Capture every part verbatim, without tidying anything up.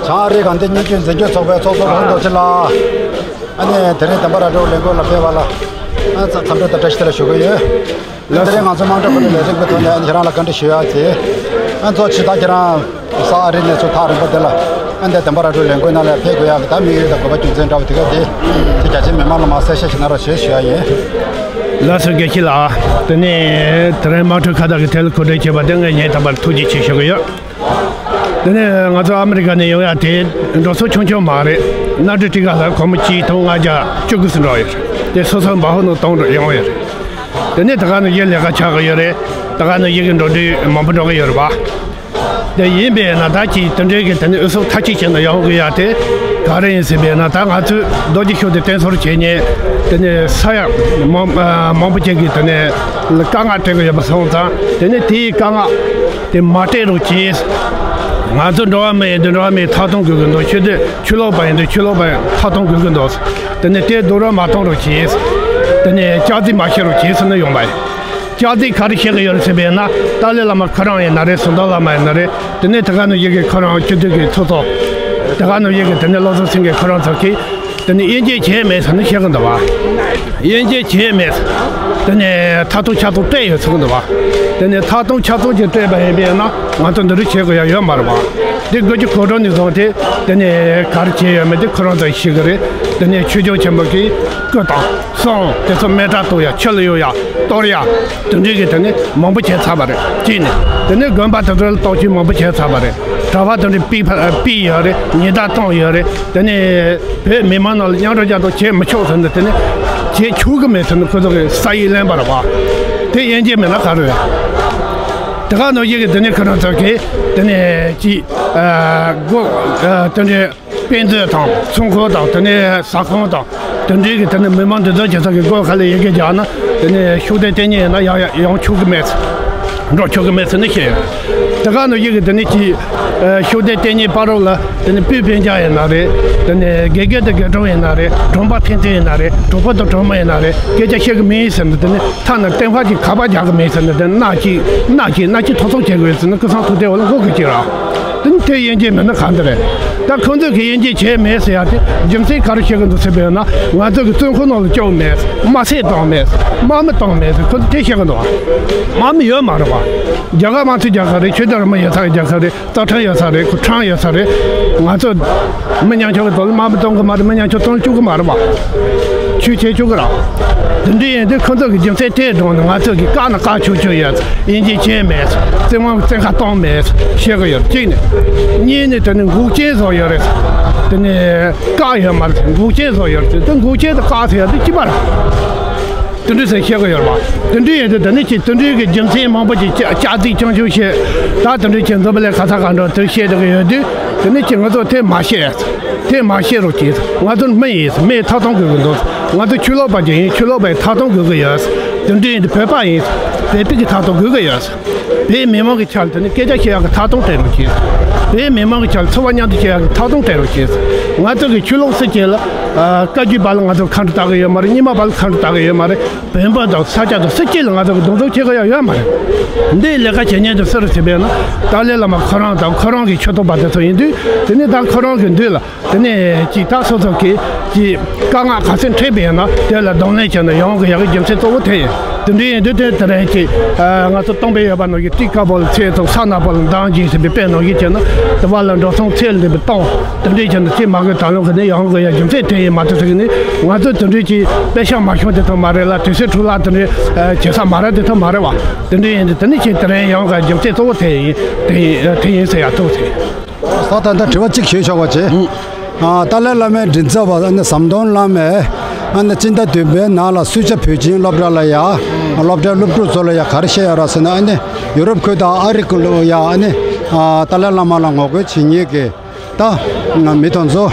བྱང་ཨ་རི་གངས་ཏི་སྙན་རྒྱུད་འཛིན་སྐྱོང་ཚོགས་པའི་ཚོགས་གཙོ་རོ་ཧན་རྡོ་རྗེ་ལགས། ཨ་ནི་དེ་རིང་བདེན་པ་ར་སྤྲོད་ལས་འགུལ་ལ་ཕེབས་པ་ལ་ཨ་འཚམས་འདྲི་དང་བཀྲ་ཤིས་བདེ་ལེགས་ཞུ་གི་ཡོད། དེ་རིང་ང་ཚོ་དམངས་ཁྲོད་ཁོར་ཡུག་ལས་རིག་པའི་ཐོག་ནས་ཁྱེད་རང་ལ་བཀའ་འདྲི་ཞུ་ཡག་ཅིག་ཨ་ཚོགས་ཆེ་ད་ཁྱེད་རང་ས་ཨ་རི་གནས་ཚུལ་ཐག་རིང་པོ་དེ་ལ་ཨ་འདི་བདེན་པ་ར་སྤྲོད་ལས་འགུལ་ནང་ལ་ཕེབས་དགོས་ཡག་གི་ད་དམིགས་ཡུལ་དང་དགོས་པ་རྒྱུ་མཚན་འདྲ་བ་དེ་ག་དེ་དེ་རྒྱ་ཆེའི་མི་མང་ལ་མར་གསལ་བཤད་ཞིག་གནང་རོགས་ཞེས་ཞུ་ཡག་ཡིན། ལགས་སོ། དགེ་བཤེས་ལགས། དེ་ནས་དེ་རིང་དམངས་ཁྲོད་ཁ་བརྡ་གི་ཐད་ལ་གོ་སྒྲིག་བྱས་པ་དེ་ངས་སྙིང་ཐག་པ་ནས་ཐུགས་རྗེ་ཆེ་ཞུ་གི་ཡོད། དེ་ནས་ང་ཚོ་ཨ་མི་རི་ཀ་ནས་ཡོང་ཡག་དེ་འགྲོ་སོང་ཆུང་ཆུང་མ་རེད། གནམ་གྲུ་ཊི་ཀེ་ཊི་ལ་སྒོར་མོ་གཅིག་སྟོང་ལྔ་བརྒྱ་བཅུ་དགུ་ཙམ་འགྲོ་ཡོད་རེད། དེ་སོ་སོ་འབའ་ཧོ་ནང་གཏོང་འགྲོ་ཡོང་ཡོད་རེད། དེ་ནས་ད་ག་ནང་བཞིན་ལས་ཀ་ཆགས་ཀྱི་ཡོད་རེད། ད་ག་ནང་བཞིན་གྱི་འགྲོ་འགྲུལ་མང་པོ་འགྲོ་གི་ཡོད་རེད་པ། དེ་ཡིན་པས་ན་ད་ཅིག་དེ་འདྲའི་གི་དེ་ནས་འུ་ཚོ་མཐའ་གཅིག་བྱས་ནས་ཡོང་དགོས་ཡག་དེ་ག་རེ་ཡིན་ཟེར་བས་ན། ད་ང་ཚོས་རྡོ་རྗེ་ཤུགས་ལྡན་བསྟེན་གསོལ་བྱེད་མཁན་དེ་ནས་ས་ཡ་མང་ཨ་མང་པོ་ཅིག་གིས་དེ་ནས་དཀའ་ངལ་སྤྲད་ཀྱི་ཡོད་པ་སོང་ཙང་། དེ་ནས་དེའི་དཀའ་ངལ་དེ་མ་སྤྲད་རོགས་གྱིས། ང་ཚོ་འགྲོ་བ་མི་ཡིན་དུས་འགྲོ་བ་མིའི་ཐོབ་ཐང་དགོས་ཀྱི་འདུག་ཤོད་དུས་ཆོས་ལུགས་པ་ཡིན་དུས་ཆོས་ལུགས་པའི་ཐོབ་ཐང་དགོས་ཀྱི་འདུག་དེ་ནས་དེ་སྡུག་རུས་མ་གཏོང་རོགས་གྱིས། དེ་ནས་སྐྱག་རྫུན་མ་བཤད་རོགས་གྱིས་ཟེར་ནས་ཡོང་པ་ཡིན། སྐྱག་རྫུན་ག་རེ་བཤད་ཀྱི་ཡོད་རེད་ཟེར་བས་ན། ཏཱ་ལའི་བླ་མ་ཁོ་རང་ཡིན་ན་རེད། ཟམ་གདོང་བླ་མ་ཡིན་ན་རེད། དེ་ནས་དེ་ག་ནང་བཞིན་གྱི་ཁོ་རང་སྤྱི་འཐུས་ཀྱི་ཚོགས་གཙོ། དེ་ག་ནང་བཞིན་གྱི་དེ་ནས་བློ་བཟང་སེང་གེ་ཁོ་རང་ཚོ་གིས་དེ་ནས་དབྱེ་འབྱེད་བྱས་མེད་ཟེར་ནས་བཤད་ཀྱི་འདུག་བ། དབྱེ་འབྱེད་བྱས་མེད། དེ་ནས་ཐག་ཐུང་ཆ་ཚང་སྤྲད་ཡོད་ཟེར་གྱི་འདུག་བ། དེ་ནས་ཐག་ཐུང་ཆ་ཚང་ཅིག་སྤྲད་པ་ཡིན་པས་ན་ང་ཚོ་འདི་འདྲ་བྱེད་དགོས་ཡ་ཡོད་མ་རེད་བ། འདི་དགུ་བཅུ་གོ་གྲངས་ནས་བཟུང་སྟེ་དེ་ནས་ག་རེ་བྱས་ཡོད་མེད་དེ་ཁོ་རང་ཚོ་ཤེས་ཀྱི་རེད། དེ་ནས་ཆོས་སྐྱོང་ཆེན་པོ་གིས་སྐུ་དང་། གསུང་། དེ་ཚོ་མེ་སྲེག་གཏོང་ཡ། ཆུ་ལ་གཡུག་ཡ། གཏོར་ཡ། དེ་འདྲའི་གི་དེ་ནི་མང་པོ་བྱས་ཚར་བ་རེད། གཅིག་ནི། དེ་ནི་དགོན་པ་དེ་ཚོ་ལ་གཏོར་སྐྱོན་མང་པོ་བྱས་ཚར་བ་རེད། གྲྭ་པ་དེ་འདྲ་ཕུད་ཕུད་ཡོད་རེད། ཉེས་རྡུང་བཏང་ཡོད་རེད། དེ་ནི་བོད་མི་མང་ནང་ལ་མཉམ་དུ་རྒྱག་ཐབས་བྱེད་མི་ཆོག་ཟེར་ནས་དེ་ནི་བྱེད་ཆོག་གི་མེད་ཟེར་ནས་ཁོ་ཚོ་གི་ས་ཡིག་ལེན་པ་རེད་བ། དེ་དབྱེ་འབྱེད་མེད་ན་ག་རེ་རེད། དེ་ག་ནང་བཞིན་གི་དེ་ནི་ཁོ་རང་ཚོ་གིས་དེ་ནི་ཅིག་ཨ་སྒོ་ཨ་དེ་འདྲའི། དཔེ་མཛོད་དང་ཚོང་ཁང་དང་དེ་ནས་ཟ་ཁང་དང་དེ་འདྲའི་གི་དེ་ནས་མི་མང་འདུ་འཛོམས་བྱེད་ས་གི་སྒོ་ཁ་ལ་ཡི་གེ་རྒྱག་ན་དེ་ནས་ཤུགས་ལྡན་བསྟེན་གཉིས་ཡིན་ན་ཡང་ཡང་ཡོང་ཆོག་གི་མེད། འགྲོ་ཆོག་གི་མེད་ཟེར་ནས་བཤད་ཡོད། དེ་ག་ནང་བཞིན་གི་དེ་ནས་ཀྱི་ཤུགས་ལྡན་བསྟེན་གཉིས་བར་རོགས་ལ་དེ་ནས་སྤུན་སྤུན་ཀྱག་ཡིན་ན་རེད། དེ་ནས་དགེ་རྒན་དང་དགེ་སློང་ཡིན་ན་རེད། གྲོང་པ་ཐེངས་ཐེངས་ཡིན་ན་རེད། གྲོགས་པོ་དང་གྲོགས་མོ་ཡིན་ན་རེད། སྐད་ཆ་བཤད་གི་མིན་ཟེར་ནས་དེ་ནས་ཐ་ན་བསྟན་པ་གི་ཁ་པར་རྒྱག་གི་མིན་ཟེར་ནས་དེ་ནས་མནའ་སྐྱེལ་མནའ་སྐྱེལ་མནའ་སྐྱེལ་ཐོག་ཐོག་བྱེད་དགོས་ཟེར་ནས་སྐུ་སྲུང་ཐུག་དེ་འོག་ལ་འགོ་གི་ཅིག་ར། དེ་ནི་དེ་དབྱེ་འབྱེད་མེད་ན་གང་འདྲ་རེད། ད་ཁོང་ཚོས་ཀྱི་དབྱེ་འབྱེད་བྱས་མེད་ཟེར་ཡ་དེ་རྒྱུ་མཚན་ག་རེ་བཤད་ཀྱི་འདུག་ཟེར་བས་ན། ང་ཚོ་གི་བཙོན་ཁང་ནང་ལ་བཅུག་མེད། དམར་གསོད་བཏང་མེད། དམག་མི་བཏང་མེད་ཟེར་ཁོ་ཚོ་དེ་བཤད་ཀྱི་འདུག་དམག་མི་ཡོད་མ་རེད་བ། རྒྱ་གར་དམག་མི་རྒྱག་གི་རེད། ཆོས་དད་རང་མོས་ཡོད་ས་རྒྱག་གི་རེད། རྩ་ཁྲིམས་ཡོད་ས་རེད། ཁོ་ཁྲིམས་ཡོད་ས་རེད། ང་ཚོ་མི་ཉམ་ཆུང་གི་ཐོག་ལ་དམག་མི་གཏོང་གི་མ་རེད། མི་ཉམ་ཆུང་གཏོང་བཅུག་གི་མ་རེད་བ། ཆོས་བྱེད་བཅུག་གི་རེད། དེ་འདྲ་ཡིན་དུས་ཁོ་ཚོ་གི་རྒྱུ་མཚན་དེའི་དྲུང་ནས་ང་ཚོ་གི་བཀག་ན་བཀག་ཆོག་ཆོག་ཡོད། དབྱེ་འབྱེད་བྱས་མེད། བཙན་དབང་བཙན་ཁ་བཏང་མེད་བཤད་གི་ཡོད། གཅིག་ནས། གཉིས་ནས་དེ་ནི་འགོག་རྐྱེན་བཟོ་ཡོད་རེད། དེ་ནས་བཀག་ཡོད་མ་རེད། འགོག་རྐྱེན་བཟོ་ཡོད་རེད། དེ་འགོག་རྐྱེན་དང་བཀག་ཟེར་ཡ་དེ་གཅིག་པ་རེད། དེ་འདྲ་ཟེར་བཤད་གི་ཡོད་རེད་བ། དེ་འདྲ་ཡིན་དུས་དེ་ནི་ཅིག་དེ་འདྲའི་གི་རྒྱུ་མཚན་མང་པོ་ཅིག་སྐྱག་རྫུན་རྐྱང་རྐྱང་བཤད། ད་དེ་འདྲ་ཅིག་འཛམ་བུ་གླིང་ག་ས་ག་འགྲོ་དེ་བཤད་བསྡད་གི་ཡོད་དུས། དེ་ནི་ཅིག་ང་ཚོ་དེ་མ་བཤད། དེ་མ་བཤད་རོགས་གྱིས། ང་ཚོ་མི་ཡིན། མིའི་ཐོབ་ཐང་དགོས་ཀྱི་འདུག་ང་ཚོ་ཆོས་ལུགས་པ་ཅིག་ཡིན། ཆོས་ལུགས་པའི་ཐོབ་ཐང་དགོས་ཀྱི་ཡོད། དེ་འདྲ་ཡིན་དུས་བོད་པ་ཡིན། བོད་པའི་གི་ཐོབ་ཐང་དགོས་ཀྱི་ཡོད། བོད་མི་མང་གི་ཆ་ལ་དེ་ནི་སྐད་ཆ་བཤད་ཡག་གི་ཐོབ་ཐང་སྤྲད་རོགས་གྱིས། བོད་མི་མང་གི་ཆ་ལ་འཚོ་བ་མཉམ་དུ་བྱེད་ཡག་གི་ཐོབ་ཐང་སྤྲད་རོགས་གྱིས། ང་ཚོ་གི་ཆོས་ལུགས་སྲིད་ཇུས་ལ་ཨ་བཀའ་བརྒྱུད་པ་ལ་ང་ཚོ་ཁ་འདྲ་བཏགས་ཀྱི་ཡོད་མ་རེད། རྙིང་མ་པ་ལ་ཁ་འདྲ་བཏགས་ཀྱི་ཡོད་མ་རེད། བོན་པོ་དང་ས་སྐྱ་དང་སུ་གཅིག་ལ་ང་ཚོ་གི་སྡུག་སྦྱོང་བྱེད་ཀྱི་ཡོད་ཡོད་མ་རེད། འདིའི་ལས་ཀ་བྱེད་མཁན་དེ་སུ་རེད་ཟེར་བས་ན། ཏཱ་ལའི་བླ་མ་ཁོ་རང་དང་ཁོ་རང་གི་ཆོས་ཐོག་པ་དེ་ཚོ་ཡིན་དུས། དེ་ནས་ད་ཁོ་རང་གི་མདུན་ལ་དེ་ནས་ཅིག་ད་སོ་སོ་གི་ཅིག་དཀའ་ངལ་ག་ཚོད་འཕྲད་པ་ཡིན་ན་དེ་ལ་གདོང་ལེན་བྱས་ནས་ཡོང་གི་ཡག་གི་རྒྱུ་མཚན་གཙོ་བོ་དེ་ཡིན། དེ་འདྲ་ཡིན་དུས་དེ་དེ་རིང་ཅིག་ང་ཚོ་སྟོང་པའི་ཡོད་པ་ནང་གི་ཏི་ཀ་པོ་ལ་ཚེ་དང་ས་ན་པོ་ལ་འདང་གིས་ཟེར་བའི་དཔེ་ནང་བཞིན་བྱས་ན། དེ་བ་ལ་འགྲོ་སོང་ཚེ་ལ་འདས་པའི་སྟོང་། དེ་འདྲའི་ཆ་ནས་ཚེ་མ་གི་ད་ལོ་གི་ནི་ཡང་གི་ཡ་རྒྱུ་མཚན་དེ་ཡིན་མ་གཏོགས་ཟེར་གི་ནི། ང་ཚོ་དེ་འདྲའི་ཀྱི་དཔེ་ཤག་མ་ཤོང་དེ་ཐོག་མ་རེད་ལ། དུས་ཚོད་འཕྲོ་བརླག་དེ་འདྲའི་བྱེད་ས་མ་རེད། དེ་ཐོག་མ་རེད་བ། དེ་འདྲའི་ཡིན་དུས་དེ་ནི་ཀྱི་དེ་རིང་ཡང་གི་རྒྱུ་མཚན་གཙོ་བོ་དེ་ཡིན། དེ་ཡིན་དེ་ཡིན་ཟེར་ཡ་ཐུག་ཟེར། ས་ད་ལྟ་དྲི་བ་གཅིག་ཞུས་ཆོག་པ་བྱེད། ཨ་ཏཱ་ལའི་བླ་མའི་མགྲིན་ཚབ་པ་ཨ་ནི་ཟམ་གདོང་བླ་མས་ཨ་ནི་སྤྱི་ཟླ་བདུན་པའི་ནང་ལ་སུད་སི་བོད་ཆེན་སློབ་གྲྭ་ལ་ཡ་སློབ་གྲྭའི་སློབ་ཕྲུག་ཚོ་ལ་ཡ་ག་རེ་བཤད་ཡོད་རེད་ཟེར་ན། ཨ་ནི་ཡུ་རོབ་ཁུལ་དང་ཨ་རི་ཁུལ་ལ་ཡ་ཨ་ནི་ཨ་ཏཱ་ལའི་བླ་མ་ལ་ངོ་རྒོལ་བྱེད་མཁན་གྱི། ད་ང་མི་དེ་ཚོ་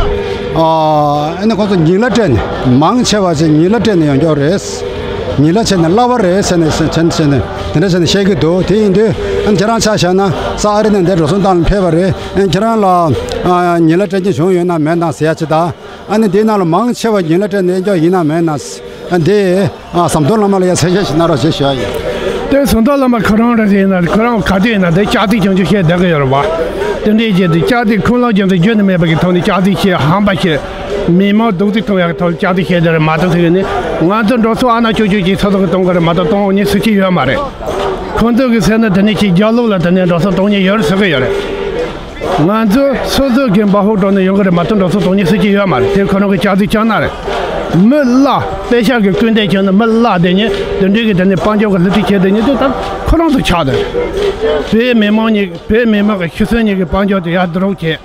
ཨ་ནི་ཁོང་ཚོ་ཉིན་གླ་སྤྲད་ནས་མང་ཆེ་བ་ཞིག་ཉིན་གླ་སྤྲད་ནས་ཡོང་ཀྱོག་རེད། ཉིན་གླ་བྱས་ནས་གླ་བ་རེད་ཟེར་ནས་བྱས་ནས་བྱས་ནས་དེ་འདྲ་བྱས་ནས་བཤད་ཀྱི་འདུག་དེ་ཡིན་དུས་ཨ་ནི་ཁྱེད་རང་ཆ་བཞག་ན་ས་ཨ་རི་ནས་འདིར་འགྲོ་སོང་བཏང་ལ་ཕེབས་པ་རེད། ཨ་ནི་ཁྱེད་རང་ལ་ཨ་ཉིན་གླ་སྤྲད་མཁན་བྱུང་ཡོད་ན་མེད་ན་ཟེར་ཡ་ཅིག་དང་། ཨ་ནི་དེའི་ནང་ལ་མང་ཆེ་བ་ཉིན་གླ་སྤྲད་ནས་ཡོང་ཀྱོག་ཡིན་ན་མེད་ན། ཨ་འདི་ཨ་ཟམ་གདོང་བླ་མ་ལ་ཡ་གསལ་བཤད་ཞིག་གནང་རོགས་ཞེས་ཞུ་ཡ་ཡིན། དེ་ཟམ་གདོང་བླ་མ་ཁོ་རང་རེད་ཟེར་ན་ཁོ་རང་ག་དུས་ཡིན་ན་དེ་སྐྱག་རྫུན་རྐྱང་རྐྱང་བཤད་བསྡད་ཀྱི་ཡོད་རེད་བ། དེ་འདྲའི་རྗེས་དུ་བསྐྱར་དུ་ཁུངས་ལུང་རྒྱུ་མཚན་རྒྱུན་དུ་མེད་པ་གི་ཐོག་ནས་བསྐྱར་དུ་བཤད་ཧམ་པ་བཤད། མི་མང་སྡུག་རྩུབ་གཏོང་ཡག་གི་ཐོག་ནས་བསྐྱར་དུ་བཤད་རྒྱུ་རེད་མ་གཏོགས་ཟེར་གི་ནི། ང་ཚོ་འགྲོ་སོང་ཨ་ན་ཅོ་ཅོ་གིས་ཚོགས་གཏོང་གི་གཏོང་གི་རེད་མ་གཏོགས་གཏོང་མཁན་སུ་གཅིག་ཡོད་མ་རེད། ཁོང་ཚོ་གིས་ཟེར་ན་དེ་ནས་ཅིག་རྒྱབ་ལོགས་ལ་དེ་ནས་འགྲོ་སོང་གཏོང་མཁན་ཡོད་རེད་ཟེར་གི་ཡོད་རེད། ང་ཚོ་སོ་སོ་གི་འབའ་ཧུ་འགྲོ་ནས་ཡོང་གི་རེད་མ་གཏོགས་འགྲོ་སོང་གཏོང་མཁན་སུ་གཅིག་ཡོད་མ་རེད། དེ་ཁོ་རང་གི་བསྐྱར་དུ་བསྐྱར་ན་རེད། མི་གླ་པེ་ཤག་གི་སྐུལ་འདེད་བྱས་ནས་མི་གླ་བསྡད་མཁན་དེ་འདྲའི་གི་དེ་ནས་དཔལ་འབྱོར་གི་སླུ་ཁྲིད་བྱས་བསྡད་མཁན་དེ་ད་ཁོ་རང་ཚོ་ཆགས་བསྡད་རེད། བོད་མི་མང་གཉིས་བོད་མི་མང་གི་ཤི་གསོན་གཉིས་ཀྱི་དཔལ་འབྱོར་དེ་ཡར་བསྡུ་རུབ་བྱས།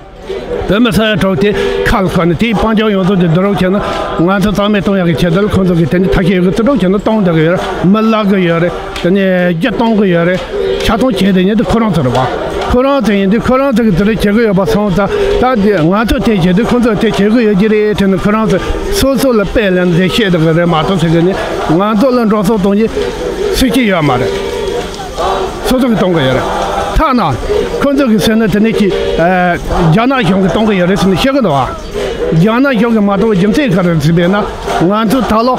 བོད་མི་ས་ཡ་དྲུག་དེ་ཁ་ལ་ཁ་ནས་དེའི་དཔལ་འབྱོར་ཡོངས་རྫོགས་དེ་བསྡུ་རུབ་བྱས་ན། ང་ཚོ་རྩ་མེད་གཏོང་ཡག་གི་ཆེད་དུ་ཁོང་ཚོ་གིས་དེ་འདྲ་ཐབས་ཤེས་ཡོད་གི་བརྩི་སྲུང་བྱས་ན་གཏོང་བསྡད་གི་ཡོད་རེད། མི་གླ་གི་ཡོད་རེད། དེ་ནས་རྒྱུ་གཏོང་གི་ཡོད་རེད། ཆག་གཏོང་བྱས་དེ་ཉིད་དུ་ཁོ་རང་ཚོ་རེད་བ། ཁོ་རང་ཚོ་ཡིན་དུས་ཁོ་རང་ཚོ་གིས་དེ་འདྲ་བྱེད་གི་ཡོད་པ་སོང་ཙང་། ད་དེ་ང་ཚོ་དེ་བྱེད་དུས་ཁོ་ཚོ་དེ་བྱེད་གི་ཡོད་ཀྱི་རེད་དྲན་ནས། ཁོ་རང་ཚོ་སོ་སོ་ལ་དཔེ་ལེན་དེ་བཤད་བསྡད་གི་རེད་མ་གཏོགས་ཟེར་གི་ནི། ང་ཚོ་ལ་འགྲོ་སོང་གཏོང་རྒྱུ་སུ་གཅིག་ཡོད་མ་རེད། སོ་སོ་གིས་གཏོང་གི་ཡོད་རེད། ཐ་ན་ཁོ་ཚོ་གིས་ཟེར་ན་དེ་ནས་ཀྱི་ཨ་རྒྱ་ནག་གཞུང་གིས་གཏོང་གི་ཡོད་རེད་ཟེར་ནས་བཤད་གི་འདུག་བ། རྒྱ་ནག་གཞུང་གིས་མ་གཏོང་བའི་རྒྱུ་མཚན་ག་རེ་རེད་ཟེར་བས་ན། ང་ཚོ་ད་ལོ་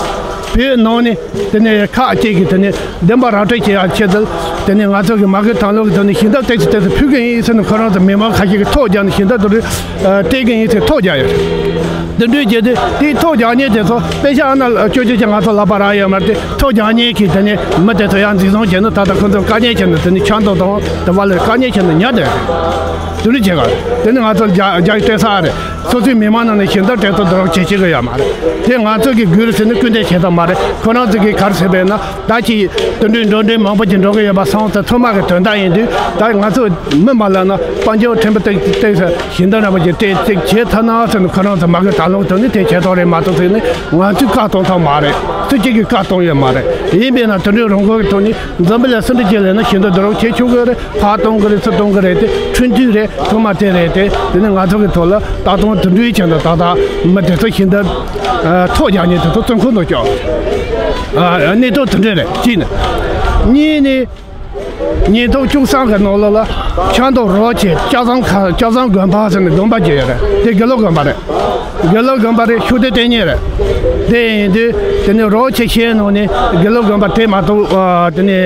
བོད་ནང་ནས་དེ་ནས་ཁག་ཅིག་གིས་དེ་ནས་བདེན་པ་ར་སྤྲོད་བྱེད་ཡག་ཆེད་དུ། དེ་ནས་ང་ཚོ་གིས་མ་དགོས་དང་ལོག་གི་ཐོག་ནས་ཞལ་འདེབས་ཏོག་ཙམ་ཏོག་ཙམ་ཕུལ་གི་ཡིན་ཟེར་ནས། ཁོ་རང་ཚོ་མི་མང་ཁ་ཤས་ཀྱིས་ཐོ་བརྒྱབ་ནས་ཞལ་འདེབས་དེ་རུ་ཨ་སྤྲད་གི་ཡིན་ཟེར་ཐོ་བརྒྱབ་ཡོད་རེད། དེ་འདྲའི་རྗེས་དེ་དེའི་ཐོ་རྒྱག་མཁན་དེ་ཚོ་པེ་ཤག་ཨ་ན་ཅོ་ཅོ་ཅེ་ང་ཚོ་ལབ་པ་རག་ཡོད་མ་རེད་དེ། ཐོ་རྒྱག་མཁན་གྱིས་དེ་ནས་མི་དེ་ཚོ་ཡར་འཛིན་བཟུང་བྱས་ནས། ད་ལྟ་ཁོ་ཚོ་བཀག་ཉར་བྱས་ནས་དེ་ནས་ཆབ་མདོ་དང་དེ་བ་ལ་བཀག་ཉར་བྱས་ནས་ཉར་བསྡད་ཡོད་རེད། དེ་འདྲ་བྱེད་ག་རེད། དེ་ནི་ང་ཚོ་རྒྱ་རྒྱ་ཡི་སྤྲད་ས་རེད། སོ་སོའི་མི་མང་ནང་ནས་ཞལ་འདེབས་སྤྲད་ཐུབ་དེ་རོགས་བྱེད་ཤེས་གི་ཡོད་མ་རེད། དེ་ང་ཚོ་གི་སྒུལ་ཟེར་ནས་སྐུལ་འདེད་བྱེད་ཐབས་མ་རེད། ཁོ་རང་ཚོ་གིས་ག་རེ་ཟེར་བས་ན། ད་ཅི་དེ་འདྲའི་འགྲོ་གྲོན་མང་པོ་ཅིག་འགྲོ་གི་ཡོད་པ་སོང་ཙང་། ཐོག་མ་གི་དོན་དག་ཡིན་དུས་ད་ང་ཚོ་མི་མ་ལབ་ན་དཔལ་འབྱོར་ཕྲན་བུ་ཏིག་ཏིག་ཞལ་འདེབས་ར་བ་ཅིག་སྤྲད་ཅིག་བྱེད་ཐུབ་ན་ཟེར་ནས། ཁོ་རང་ཚོ་མ་གི་ད་ལོག་དོན་ནི་དེ་བྱེད་ཐུབ་རེད་མ་གཏོགས་ཟེར་ནས། ང་ཚོས་བཀག་གཏོང་ཐབས་མ་རེད། སུ་གཅིག་གིས་བཀག་གཏོང་ཡོད་མ་རེད། ཡིན་པས་ན་དེ་འདྲའི་རང་འགུལ་གི་ཐོག་ནས་འཛམ་བུ་གླིང་སུ་འདྲ་ཅིག་ལ་ན་ཞལ་འདེབས་དེ་རོགས་བྱེད་ཆོག་གི་རེད། ཕར་གཏོང་གི་རེད། ཚུར་གཏོང་གི་རེད། དེ་འཕྲིན་བསྟུན་རེད། ཐོག་མ་དེ་རེད་དེ། དེ་ནི་ང་ཚོ་གི་ཐོག་ལ་ད་དུང་དེ་འདྲའི་ཆེད་དུ་ད་ལྟ་མི་དེ་ཚོ་ཞལ་འདེབས་ཐོ་རྒྱག་མཁན་དེ་ཚོ་བཙོན་ཁང་དུ་བཅུག་ཨ་གནས་སྟངས་དེ་འདྲ་རེད། གཅིག་ནི། གཉིས་ནི། ཉིས་སྟོང་བཅུ་གསུམ་གི་ནང་ལོགས་ལ་ཆབ་མདོ་རོགས་ཀྱི་ལྕགས་ཟམ་ཁ་ལྕགས་ཟམ་དགོན་པ་ཟེར་ནས་དགོན་པ་ཅིག་ཡོད་རེད། དེ་དགེ་ལུགས་དགོན་པ་རེད། དགེ་ལུགས་དགོན་པ་རེད། ཤུགས་ལྡན་བསྟེན་གཉིས་རེད། དེ་ཡིན་དུས་དེ་ནི་རོགས་ཀྱི་ཤེས་ནང་ནས་དགེ་ལུགས་དགོན་པ་དེ་མ་གཏོགས་ཨ་དེ་ནི་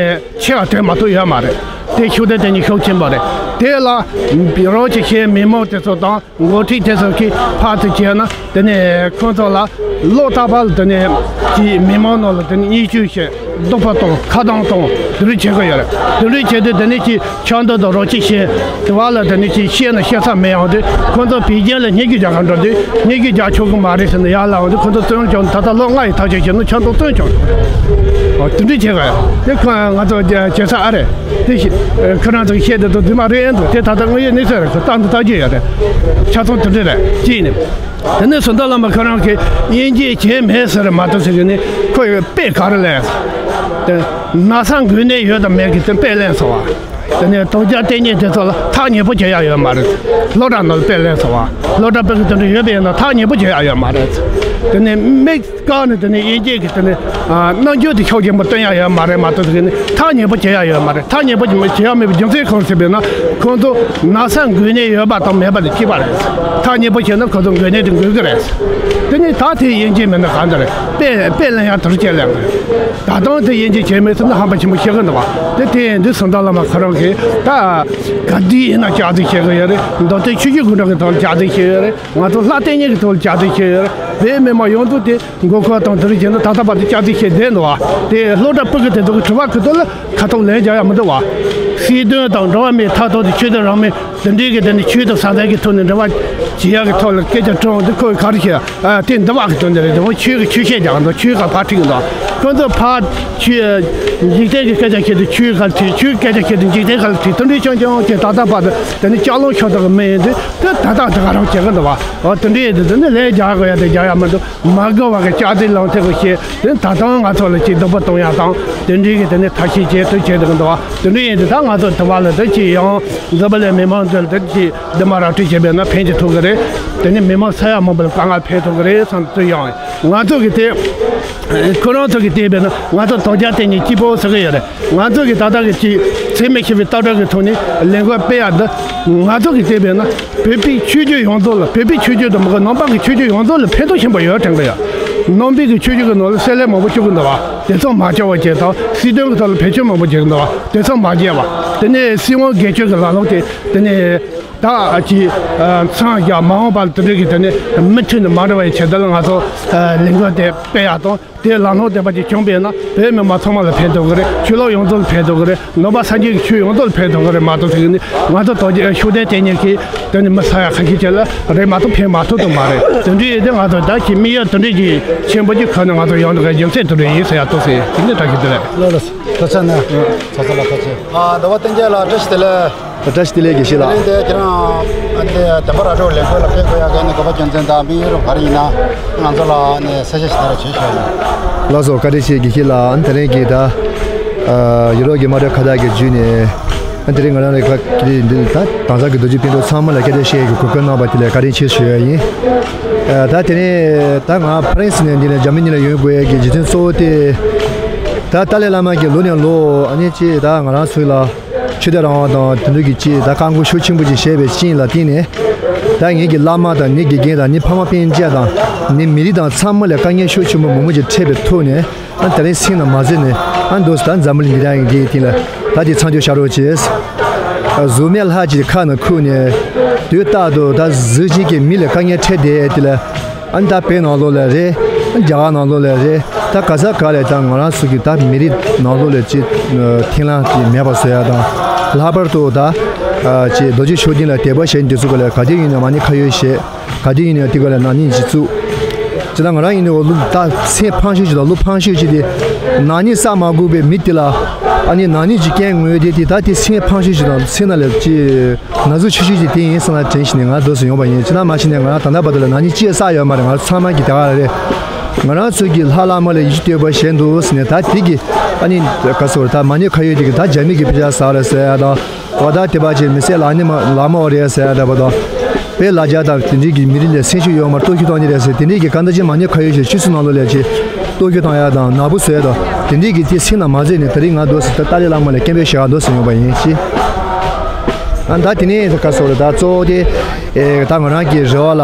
ཆེ་བ་དེ་མ་གཏོགས་ཡོད་མ་རེད། དེ་ཤུགས་ལྡན་བསྟེན་གཉིས་ཤུགས་ཆེན་པོ་རེད། དེ་ལ་རོགས་ཀྱི་ཤེས་མི་མང་དེ་ཚོ་དང་འགོ་ཁྲིད་དེ་ཚོ་གིས་ཕར་ཚུར་བྱས་ན། དེ་ནས་ཁོང་ཚོ་ལ་ལོ་རྟག་པར་དེ་ནས་ཀྱི་མི་མང་ནང་ལ་དེ་ནས་བརྙས་བཅོས་བྱས། རྡོག་པ་གཏོང་། ཁ་གདངས་གཏོང་། དེ་འདྲ་བྱེད་ཀྱི་ཡོད་རེད། དེ་འདྲ་བྱས་དུས་དེ་ནས་ཀྱི་ཆབ་མདོ་དང་རོགས་ཀྱི་ཤེས་དེ་བ་ལ་དེ་ནས་ཀྱི་བཤད་ན་བཤད་ས་མེད་ཡོང་དུས། ཁོང་ཚོ་པེ་ཅིན་ལ་བརྙས་བཅོས་རྒྱག་ག་འགྲོ་དུས། བརྙས་བཅོས་རྒྱག་ཆོག་གི་མ་རེད་ཟེར་ནས་ཡར་ལངས་ཡོང་དུས། ཁོང་ཚོ་བཙོན་བཅུག་ད་ལྟ་ལོ་ལྔ་ཡི་ཐག་གཅོད་བྱས་ནས་ཆབ་མདོ་བཙོན་བཅུག་ཨོ་དེ་འདྲ་བྱེད་ག་ཡ། དེ་ཁོ་ང་ཚོ་བྱེད་ས་ཨ་རེད། དེ་ཤི་ཁོ་རང་ཚོ་བཤད་དེ་ཚོ་རྫུན་མ་རེད་འདུག་དེ་ད་ལྟ་དངོས་ཡོད་གནས་ཚུལ་རེད། ཁོ་ལྟ་འདི་ལྟ་རྒྱུ་ཡོད་རེད། ཆ་ཚང་དེ་འདྲ་རེད། གཅིག་ནས། དེ་ནས་བཟོ་ལྟ་བླ་མ་ཁོ་རང་གིས་དབྱེ་འབྱེད་བྱས་མེད་ཟེར་མ་གཏོགས་ཟེར་གི་ནི། ཁོ་ཡི་དཔེ་ག་རེ་ལས། དེ་ན་ཚ་འགོས་ནད་ཡོད་དང་མེད་ཀྱི་དེ་དཔེ་ལེན་སོང་བ། དེ་ནས་དོལ་རྒྱལ་བསྟེན་མཁན་དེ་ཚོ་ལ་ཐག་ཉེ་པོ་བྱེད་ཡ་ཡོད་མ་རེད། སློབ་གྲྭ་ནང་ལ་དཔེ་ལེན་སོང་བ། སློབ་གྲྭ་དཔེ་གི་དེ་འདྲ་ཡོད་པ་ཡིན་ན་ཐག་ཉེ་པོ་བྱེད་ཡ་ཡོད་མ་རེད། དེ་ནས་མིག་བཀག་ནས་དེ་ནས་དབྱེ་འབྱེད་ཀྱི་དེ་ནས་ཨ་རྣམ་འགྱུར་དེ་ཕྱོགས་གཅིག་པ་སྟོན་ཡ་ཡོད་མ་རེད་མ་གཏོགས། དེ་ནས་ཐག་ཉེ་པོ་བྱེད་ཡ་ཡོད་མ་རེད། ཐག་ཉེ་པོ་བྱེད་ཡ་མེད་པའི་རྒྱུ་མཚན་གང་ཟེར་བས་ན། ཁོང་ཚོ་ན་ཚ་འགོས་ནད་ཡོད་པ་དང་མེད་པ་དེ་གཅིག་པ་རེད། ཐག་ཉེ་པོ་བྱས་ན་ཁོང་ཚོ་འགོས་ནད་དེ་འགོས་ཀྱི་རེད། དེ་ནས་ད་དེ་དབྱེ་འབྱེད་མེད་ན་གང་འདྲ་རེད། དཔེ་དཔེ་ལེན་ཡ་དུར་བྱས་ལེན་དགོས། ད་དུང་དེ་དབྱེ་འབྱེད་བྱས་མེད་ཚུལ་ནི་ཧམ་པ་ཆེན་པོ་བཤད་གི་འདུག་བ། དེ་དེ་ཡིན་དུས་བཟོ་ལྟ་བླ་མ་ཁོ་རང་གིས་ད་ག་དུས་ཡིན་ན་བསྐྱར་ཟློས་བྱེད་གི་ཡོད་རེད། མདོ་སྟོད་ཆོས་བརྒྱུད་སྐུ་འདྲ་གི་ཐོག་ལ་བསྐྱར་ཟློས་བྱེད་ཡོད་རེད། ང་ཚོ་ལྷ་བསྟེན་མཁན་གྱི་ཐོག་ལ་བསྐྱར་ཟློས་བྱས་ཡོད་རེད། བོད་མི་མང་ཡོངས་རྫོགས་དེ་མགོ་སྐོར་དང་དེ་རིགས་བྱས་ན་ད་ལྟ་བར་དུ་བསྐྱར་ཟློས་བྱས་བསྡད་འདུག་བ། དེ་སློབ་གྲྭ་ཕྲུ་གུ་དེ་ཚོ་གི་དྲི་བ་གི་ཐོག་ལ་ཁ་ཐུག་ལན་རྒྱག་ཡ་མི་འདུག་བ། སྲིད་དོན་དང་འགྲོ་བ་མིའི་ཐག་ཐོག་ཏུ་ཆོས་དད་རང་མོས་དེ་འདྲའི་གི་དེ་ནི་ཆོས་དང་ས་མཚམས་ཀྱི་ཐོག་ནས་འབྲེལ་བ་བྱེད་ཡ་གི་ཐོག་ལ་སྐད་ཆ་དྲིས་འོང་དུས། ཁོས་ག་རེ་བཤད། ཨ་དེ་འདི་བ་གི་དོན་དེ་རེད། དེ་བ་ཆོས་ཀྱི་ཆོས་བཤད་རྒྱག་གི་འདུག་ཆོས་ཀྱི་ཕར་ཁྲིད་གི་འདུག་ཁོ་ཚོ་ཕར་ཆོས་འཇིག་རྟེན་གྱི་སྐད་ཆ་བཤད་དུས་ཆོས་ག་ལ་ཁྲིད། ཆོས་སྐད་ཆ་བཤད་དུས་འཇིག་རྟེན་ག་ལ་ཁྲིད། དེ་འདྲའི་ཆུང་ཆུང་ཅིག་ད་ལྟ་བར་དུ་དེ་ནི་ལྕགས་ལམ་ཤོར་ཐུབ་གི་མི་ཡིན་དུས། དེ་ད་ལྟ་དེ་ག་རང་བྱེད་གི་འདུག་བ། འོ་དེ་འདྲའི་ཡིན་དུས་དེ་ནི་ལན་རྒྱག་དགོས་ཡ་དེ་རྒྱག་ཡ་མི་འདུག་མ་དགོས་པ་གི་བསྐྱར་ཟློས་ལངས་ཐེབས་གི་བཤད། དེ་ད་ལྟ་ང་ཚོ་ལ་ཅིག་སྡུག་པོ་གཏོང་ཡ་དང་དེ་འདྲའི་གི་དེ་ནི་ཐབས་ཤེས་བྱེད་དུ་བྱེད་འདུག་གི་འདུག་བ། དེ་འདྲའི་ཡིན་དུས་ད་ང་ཚོ་དེ་བ་ལ་དེ་ཅིག་ཡང་འཛམ་བུ་གླིང་མི་མང་ཚོ་ལ་དེ་ཅིག་འདི་མ་ར་སྤྲོད་བྱས་པས་ན་ཕན་ཅིག་ཐོགས་གི་རེད། དེ་ནི་མི་མང་ས་ཡ་མང་པོ་ལ་དཀའ་ངལ་འཕྲད་ཐུབ་གི་རེད་བསམ་དུས། ཡང་ང་ཚོ་གི་དེ་ཁོ་རང་ཚོ་གི་དེ་བས་ན་ང་ཚོ་དོལ་རྒྱལ་བསྟེན་མཁན་གཅིག་པོ་ཟེར་གི་ཡོད་རེད། ང་ཚོ་གི་ད་ལྟ་གི་ཅིག་འཚེ་མེད་ཞི་བའི་ལྟ་གྲུབ་ཀྱི་ཐོག་ནས་ལས་འགུལ་སྤེལ་ཡ་འདི་ང་ཚོ་གི་དེ་བས་ན་བོད་པའི་ཆོས་བརྒྱུད་ཡོངས་རྫོགས་ལ། བོད་པའི་ཆོས་བརྒྱུད་དུ་མ་གཏོགས་ནང་པ་གི་ཆོས་བརྒྱུད་ཡོངས་རྫོགས་ལ་ཕན་ཐོགས་ཆེན་པོ་ཡོད་དྲན་གི་ཡོད། ནང་པའི་གི་ཆོས་བརྒྱུད་ཀྱི་ནང་ལ་བསྲེ་ལྷད་མང་པོ་བཅུག་གི་འདུག་བ། དེ་ཚོ་མ་བཅོས་པ་བྱས་དང་། སྲིད་དོན་གྱི་ཐོག་ལ་བེད་སྤྱོད་མང་པོ་བྱེད་གི་འདུག་བ། དེ་ཚོ་མ་བྱས་པ། དེ་ནས་སྲིད་དབང་སྒེར་གཅོད་ཀྱི་ལམ་ལུགས་དེ་དེ་ནས་ ད་ཅི་མཚམས་བཞག་མ་འོངས་པར་དེ་འདྲ་གི་དེ་ནི་མུ་མཐུད་ནས་མ་འགྲོ་བའི་ཆེད་དུ་ལ་ང་ཚོ་ལས་འགུལ་དེ་སྤེལ་ཡག་དང་། དེ་ལམ་ལྷོང་ལྡན་པ་ཅིག་བྱུང་པས་ན་བོད་མི་མང་ཚང་མ་ལ་ཕན་ཐོགས་ཀྱི་རེད། ཆོས་ལུགས་ཡོངས་རྫོགས་ལ་ཕན་ཐོགས་ཀྱི་རེད། ནང་པ་སངས་རྒྱས་ཀྱི་ཆོས་ཡོངས་རྫོགས་ལ་ཕན་ཐོགས་ཀྱི་རེད་མ་གཏོགས་ཟེར་གྱི་ནི་ང་ཚོ་དོལ་རྒྱལ་ཤུགས་ལྡན་བསྟེན་མཁན་གྱི་དེ་ནི་མི་ས་ཡ་ཁ་ཤས་ཅིག་ལ་རེད་མ་གཏོགས་ཕན་མ་ཐོགས་དུ་མ་རེད། དེ་འདྲའི་ཡོད་དུས་ང་ཚོ་ད་ཀྱི་དམིགས་ཡུལ་དེ་འདྲའི་གི་ཆེན་པོ་ཅིག་ཁ་ནས་ང་ཚོ་ཡོང་འདུག་གི་རྒྱུ་མཚན་དེ་འདྲ་ཡིན་ཟེར་ཡ་ཏོག་ཙམ་དེ་འདྲ་བཀྲ་ཤིས་བདེ་ལེགས། ལགས་ལགས་སོ། ཐུགས་རྗེ་གནང་། ཚ་ཚ་ལགས་ཐུགས་རྗེ་ཆེ། ཨ་ཟླ་བ་བསྟན་རྒྱས་ལགས་བཀྲ་ཤིས་བདེ་ལེགས། བཀྲ་ཤིས་བདེ་ལེགས་དགེ་བཤེས་ལགས། དེ་རིང་དེ་ཁྱེད་རང་ཨ་ནི་བདེན་པ་ར་སྤྲོད་ལས་འགུལ་ལ་ཕེབས་དགོས་ཡག་གི་ཨ་ནི་དགོས་པ་རྒྱུ་མཚན་དང་དམིགས་ཡུལ་ག་རེ་ཡིན་ན་ང་ཚོ་ལ་ཨ་ནི་གསལ་བཤད་ཞིག་དེ་ར་བྱེད་ཤོག་ཡིན། ལགས་སོ། བཀའ་དྲིན་ཆེ་དགེ་བཤེས་ལགས། ཨ་ནི་དེ་རིང་གི་ད་ཨ་ཡུ་རོབ་ཀྱི་དམངས་ཁྲོད་ཁ་བརྡ་གི་བརྒྱུད་ནས་ཨ་ནི་དེ་རིང་ང་རང་ལ་ཁ་འདི་ད་དྭངས་གཙང་གི་རྡོ་རྗེ་སྤུན་གྲོགས་ཚང་མ་ལ་སྐད་ཆ་བཤད་ཡག་གི་གོ་སྐབས་གནང་བ་དེ་ལ་བཀའ་དྲིན་ཆེ་ཞུ་ཡ་ཡིན། ཨ་ད་དེ་རིང་ད་ང་ཕ་རན་སི་ནས་འདི་ནས་འཇར་མ་ནི་ལ་ཡོང་དགོས་ཡག་གི་རྒྱུ་མཚན་གཙོ་བོ་དེ་ད་ཏཱ་ལའི་བླ་མ་གིས་ལོ་ནས་ལོ་ཨ་ནི་ཅིག་ད་ང་རང་ཚོ་ལ་ཆོས་དད་རང་དབང་དང་དེ་འདྲ་གི་ཅིག་ད་བཀག་འགོག་ཤུགས་ཆེན་པོ་ཅིག་བྱས་པའི་རྐྱེན་ལ་བརྟེན་ནས་ད་ངེད་ཀྱི་བླ་མ་དང་ངེད་དགེ་རྒན་དང་ངེད་ཕ་མ་སྤུན་མཆེད་དང་ངེད་མི་རིགས་དང་ཚང་མ་ལ་དཀའ་ངལ་ཤུགས་ཆེན་པོ་མང་པོ་ཅིག་འཕྲད་པའི་ཐོག་ནས་ཨ་ད་རིང་སེམས་ནང་མ་བཟོད་ནས་ཨ་འདུག་སེ་ད་འཛམ་བུ་གླིང་འདི་འདྲ་ཡིན་གྱི་དེ་ལ་ད་དེ་མཚམས་འཇོག་བྱ་རོགས་བྱེད། གཟུགས་མེད་ལྷ་ཅིག་ཁ་ནང་ཁུག་ནས་དུས་རྟག་ཏུ་ད་གཟུགས་ཅན་གྱི་མི་ལ་དཀའ་ངལ་འཕྲད་བསྡད་དེ་ལ། ཨ་ནི་ད་བོད་ནང་ལོགས་ལ་རེད། ཨ་ནི་རྒྱ་གར་ནང་ལོགས་ལ་རེད། ད་ག་ས་ག་ལ་ད་ང་རང་ཚོ་གི་ད་མི་རིགས་ནང་ལོགས་ལ་ཅིག་ཨ་མཐུན་ལམ་དེ་མེད་པ་བཟོ་ཡ་དང་། ལྷག་པར་དུ་ད་ཨ་ཅིག་རྡོ་རྗེ་ཤུགས་ལྡན་ལ་དད་པ་བྱེད་མཁན་དེ་ཚོ་ག་ལ་ག་དུས་ཡིན་ནའང་མ་ཎི་ཁ་ཡོད་བྱེད། ག་དུས་ཡིན་ནའང་དེ་ག་ལ་ནག་ཉེས་ཅིག་བཙུགས། ཅི་ད་ང་རང་ཡིན་ནའང་ལོ་ད་སེམས་ཕངས་ཤུགས་ཅིག་དང་བློ་ཕངས་ཤུགས་ཅིག་དེ་ནག་ཉེས་བསགས་མ་དགོས་པའི་མི་དེ་ལ་ཨ་ནི་ནག་ཉེས་ཅིག་རྐྱེན་ངོས་དེ་དེ་ད་དེ་སེམས་ཕངས་ཤུགས་ཅིག་དང་སེམས་ནང་ལ་ཅིག་ན་ཟུག་ཆུང་ཆུང་ཅིག་དེ་ཡིན་བསམ་ན་དྲན་བཞིན་ནས་ང་འདུག་སེ་ཡོང་བ་ཡིན། ཅི་ད་མ་ཤི་ནས་ང་རང་ད་ལྟ་བར་དུ་ལ་ན་ནིང་ཅི་ཡང་བསགས་ཡོད་མ་རེད། ང་ཚང་མ་གི་དེ་ག་རེད། ང་རང་ཚོ་གི་ལྷ་བླ་མ་ལ་ཡིད་ཆེས་བརྟོལ་པ་བྱས་འདུག་ཟེར་ནས་ད་དེ་གི་ཨ་ནི་ག་ཟེར་ད་མ་ཎི་ཁ་ཡོད་དེ་གི་ད་རྒྱ་མི་གི་དཔེ་ཆ་ཟ་རེད་ཟེར་ཡ་དང་། འོ་ད་དེ་བ་ཅིག་མི་སེར་ལག་ནི་མ་ལག་མ་བ་རེད་ཟེར་ཡ་འདྲ་པོ་དང་། དཔེ་ལ་རྒྱ་དང་དེ་འདྲའི་གི་མི་རིགས་ལ་སེམས་ཤུགས་ཡོད་མ་རེད། གཏོར་བཤིག་གཏོང་ནི་རེད་ཟེར་དེ་འདྲའི་གི་གང་ལྟར་ཅིག་མ་ཎི་ཁ་ཡོད་ཅིག་ཆུ་ཚོད་ནང་ལོགས་ལ་ཅིག་གཏོར་བཤིག་གཏོང་ཡ་དང་ནག་པོ་བཟོ་ཡ་དང་དེ་འདྲའི་གི་དེ་སེམས་ནང་མ་བཟོད་ནས་དེ་རིང་ང་འདུག་སེ་ད་ཏཱ་ལའི་བླ་མ་ལ་སྐད་འབོད་ཞུ་ཡ་འདུག་སེ་ཡོང་བ་ཡིན་ཅི། ཨ་ད་དེ་ནས་ད་ག་ཟེར་ད་གཙོ་བོ་དེ་ཨེ་ད་ང་རང་གི་རེ་བ་ལ་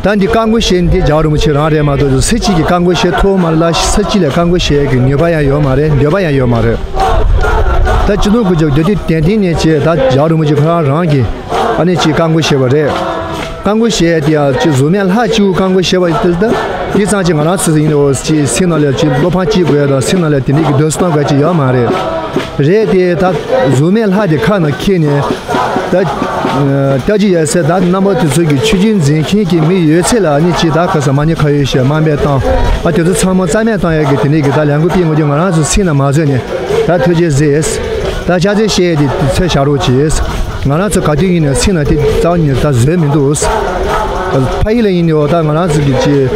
ད་འདི་བཀག་འགོག་བྱེད་འདི་རྒྱལ་བ་རིན་པོ་ཆེ་རང་རེད་མ་གཏོགས་སུ་སུ་གཅིག་གིས་བཀག་འགོག་བྱེད་ཐུབ་མ་རེད་ལ། སུ་གཅིག་ལ་བཀག་འགོག་བྱེད་ཡ་གི་ནུས་པ་ཡང་ཡོད་མ་རེད། འདོད་པ་ཡང་ཡོད་མ་རེད། ད་སྤྱི་ནོར་གོང་ས་མཆོག་མདོ་སྟོད་དན་ཏིང་ནས་བྱས་ད་རྒྱལ་བ་རིན་པོ་ཆེ་ཁོ་རང་རང་གིས་ཨ་ནི་ཅིག་བཀག་འགོག་བྱས་པ་རེད། བཀག་འགོག་བྱས་ཏེ་ཡང་ཅིག་གཟུགས་མེད་ལྷ་གཅིག་པུ་བཀག་འགོག་བྱས་པ་དེ་ད་དེ་ཙམ་ཅིག་ང་རང་ཚོ་ཡིན་ནའང་ཅིག་སེམས་ནང་ལ་ཅིག་བློ་ཕམ་སྐྱེ་དགོས་ཡ་དང་སེམས་ནང་ལ་དེ་འདྲའི་གི་འདོད་སྲེད་གཏོང་དགོས་ཅིག་ཡོད་མ་རེད། རེད་དེ་ད་གཟུགས་མེད་ལྷ་དེ་ཁ་ནང་འཁྱེར་ནས་ད་ལྟ་ཅི་ཡོད་ཟེར་ད་རྣམ་པ་དེ་ཚོ་གི་ཆོས་བརྒྱུད་འཛིན་མཁན་གྱི་མི་ཡོད་ཚད་ལ་ཨ་ནི་ཅིག་ད་ག་ས་མ་ཎི་ཁ་ཡོད་བྱས་དམའ་འབེབས་བཏང་། ཨ་དེ་ཚོ་ཚང་མ་རྩ་མེད་བཏང་ཡ་གི་དེ་འདྲའི་གི་ད་ལས་འགུལ་སྤེལ་དགོས་ཀྱི་ང་རང་ཚོ་སེམས་ནང་མ་བཟོད་ནས་ད་ཐུགས་རྗེ་གཟིགས། ད་ཕྱག་འཚལ་བཤད་ཡས་དེ་ཚོད་བཞག་རོགས་གྱིས། ང་རང་ཚོ་ག་དུས་ཡིན་ནའང་སེམས་ནང་དེ་རྩ་བ་ནས་ད་བཟོད་མི་འདུག་ཕ་ཡུལ་ལ་ཡིན་ནའང་ད་ང་རང་ཚོ་གི་ཅིག་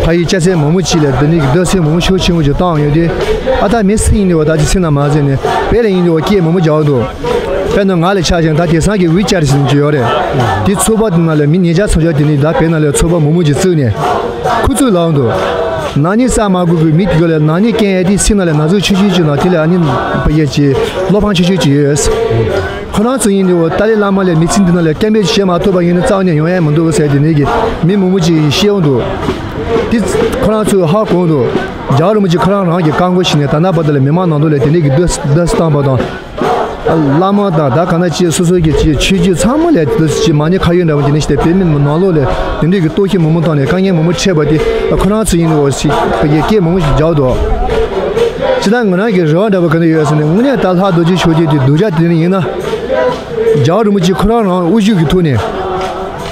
ཕ་ཡུལ་སྐྱ་སེར་མང་པོ་ཅིག་ལ་འདི་ནས་གི་འདོད་སེམས་མང་པོ་ཤུགས་ཆེན་པོ་ཅིག་བཏང་ཡོད་དུས། ཨ་ད་མི་སུ་ཡིན་ནའང་ད་ཅིག་སེམས་ནང་མ་བཟོད་ནས་བོད་ལ་ཡིན་ནའང་སྐད་མང་པོ་རྒྱག་འདུག་དཔེར་ན་ང་ལ་ཆ་བཞག་ན་ད་དེང་སང་གི་ཝི་ཅེཊ་ཟེར་གྱི་ཡོད་རེད། དེ་ཚོགས་པ་དེ་ནང་ལ་མི་ཉིས་བརྒྱ་སུམ་བརྒྱ་དེ་ནས་ད་བོད་ནང་ལ་ཚོགས་པ་མང་པོ་ཅིག་བཙུགས་ནས་ཁུ་ཚུར་ལངས་འདུག་ནག་ཉེས་བསགས་མ་དགོས་ཀྱི་མི་དེ་ག་ལ་ནག་ཉེས་རྐྱེན་ཨེ་དེ་སེམས་ནང་ལ་ན་ཟུག་ཆུང་ཆུང་ཅིག་དང་དེ་ལ་ཨ་ནི་ཕ་གི་ཅིག་བློ་ཕམ་ཆུང་ཆུང་ཅིག་ཡོད། ཁོ་རང་ཚོ་ཡིན་ནའང་ཏཱ་ལའི་བླ་མ་ལས་མི་ཚེ་འདི་ནང་ལ་སྐད་འབོད་བྱེད་མ་ཐུབ་པ་ཡིན་ན་རྩ་བ་ནས་ཡོང་ཡ་མི་འདུག་ཟེར་དེ་ནས་ཀྱི་མི་མང་པོ་ཅིག་བཤད་འོང་འདུག་དེ་ཁོ་རང་ཚོས་ཧ་གོ་འདུག་རྒྱལ་བ་རིན་པོ་ཆེ་ཁོ་རང་རང་གིས་བཀག་འགོག་བྱས་ནས་ད་ལྟ་བར་དུ་ལ་མི་མང་ནང་དུ་ལ་དེ་འདྲའི་གི་འདོད་འདོད་བཏང་བ་དང་། བླ་མ་དང་ད་ག་ན་ཅིག་སོ་སོ་གི་ཅིག་ཆོས་བརྒྱུད་ཚང་མ་ལས་དེ་ཅིག་མ་ཎི་ཁ་ཡོད་འདྲ་བོ་དེ་འདྲ་ཞིག་དེ་བོད་མི་ནང་ལོགས་ལས་དེ་འདྲའི་གི་གཏོར་བཤིག་མང་པོ་བཏང་ནས་དཀའ་ངལ་མང་པོ་འཕྲད་པ་དེ་ཁོ་རང་ཚོ་ཡིན་ནའང་ཅིག་ཕ་གི་སྐད་མང་པོ་ཞིག་རྒྱག་འདུག་ཅི་ད་ང་རང་གི་རེ་བ་འདྲ་བོ་ག་འདྲ་ཡོད་ཟེར་ནས་དངོས་གནས་ད་ལྷ་རྡོ་རྗེ་ཆོས་རྗེ་དེ་གདུལ་བྱ་དེ་འདྲ་ཡིན་ན། རྒྱལ་བ་རིན་པོ་ཆེ་ཁོ་རང་རང་དབུ་བཞུགས་ཀྱི་ཐོག་ནས།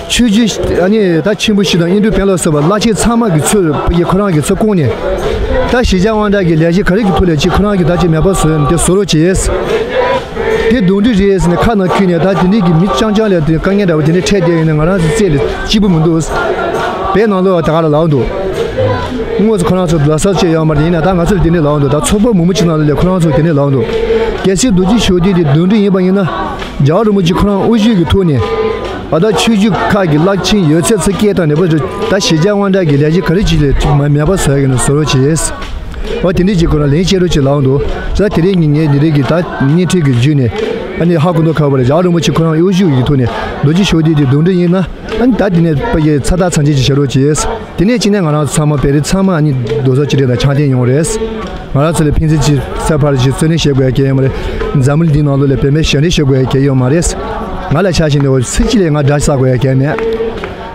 ཆོས་བརྒྱུད་ཨ་ནི་ད་མཆིམས་ཕུ་ཞིག་དང་དབྱིན་ཌུ་བན་ལོ་སོགས་པ་བླ་ཆེན་ཚང་མ་གི་ཚུར་ཕ་གི་ཁོ་རང་གི་ཚུར་བསྐོངས་ནས། ད་ཞི་བྱེད་དབང་དྲག་གི་ལས་གཞི་ག་རེ་གི་ཐོག་ལས་ཅིག་ཁོ་རང་གི་ད་ཅིག་མེད་པ་བཟོས་ནས་དེ་བཟོ་རོགས་བྱེད། དེ་གདོན་འདྲེ་རེད་ཟེར་ནས་ཁ་ནང་འཁྱེར་ནས་ད་དེ་འདྲའི་གི་མི་རྐྱང་རྐྱང་ལས་དེ་དཀའ་ངལ་འདྲ་བོ་དེ་འདྲ་འཕྲད་བསྡད་ཡོད་ན་ང་རང་ཚོ་རྩེ་ལ་སྐྱིད་པོ་མི་འདུག་བོད་ནང་ལོགས་ད་ག་ལ་ལངས་འདུག་དངོས་སུ་ཁོ་རང་ཚོ་ལ་སོགས་བྱས་ཡོད་མ་རེད། ཡིན་ན་ད་ང་ཚོ་ལ་དེ་འདྲ་ལངས་འདུག་ད་ཚོགས་པ་མང་པོ་ཅིག་ནང་ལ་ཁོ་རང་ཚོ་དེ་འདྲ་ལངས་འདུག་གལ་སྲིད་རྡོ་རྗེ་ཞི་བ་ལྡན་དེ་གདོན་འདྲེ་ཡིན་པ་ཡིན་ན། རྒྱལ་བ་རིན་པོ་ཆེ་ཁོ་རང་དབུ་བཞུགས་ཀྱི་ཐོག་ནས། ཨ་ད་ཆོས་བརྒྱུད་ཁག་གི་བླ་ཆེན་ཡོད་ཚད་ཚུར་སྐད་བཏང་ནས་པ་ད་ཞི་བྱེད་དབང་དྲག་གི་ལས་གཞི་ག་རེ་བྱས་ལས་མ་མེད་པ་བཟོ་ཡ་གི་ནས་བཟོ་རོགས་བྱེད། ཨོ་དེ་འདྲས་ཀྱི་སྐོར་ལ་ལན་བཤད་རོགས་བྱེད་ལབ་འདུག་ད་དེ་རིང་ངས་འདི་རིགས་ཀྱི་ད་བརྙན་འཕྲིན་གྱི་བརྒྱུད་ནས་ཨ་ནི་ཧ་གོ་མདོག་ཁ་པོ་རེད། རྒྱལ་བ་རིན་པོ་ཆེ་ཁོ་རང་དབུ་བཞུགས་ཀྱི་ཐོག་ནས་རྡོ་རྗེ་ཞི་བ་ལྡན་དེ་གདོན་འདྲེ་ཡིན་ན་ཨ་ནི་ད་དེ་ནས་པ་ཡི་ཚ་ཐག་ཚ་འཇལ་ཅིག་བྱེད་རོགས་བྱེད། དེ་ནས་ཅི་ནས་ང་རང་ཚོ་ཚང་མ་བོད་རིགས་ཚང་མ་ཨ་ནི་རྡོག་རྩ་གཅིག་སྒྲིལ་དང་འཆམ་མཐུན་ཡོང་རེད། ང་རང་ཚོ་ལ་ཕན་ཚུན་གཅིག་ས་ཕར་གཅིག་བརྩོན་ལེན་བྱེད་དགོས་ཡ་གལ་ཡོད་མ་རེད། འཛམ་བུ་གླིང་འདིའི་ནང་ལོགས་ལ་བོད་པས་ཞབས་འདྲེན་བྱེད་དགོས་ཡ་གལ་ཡོད་མ་རེད། ང་ལ་ཆ་བཞག་ན་འོ་ཚིག་གཅིག་ལས་ང་འདྲ་ཆགས་དགོས་ཡ་གང་ཡང་མེད།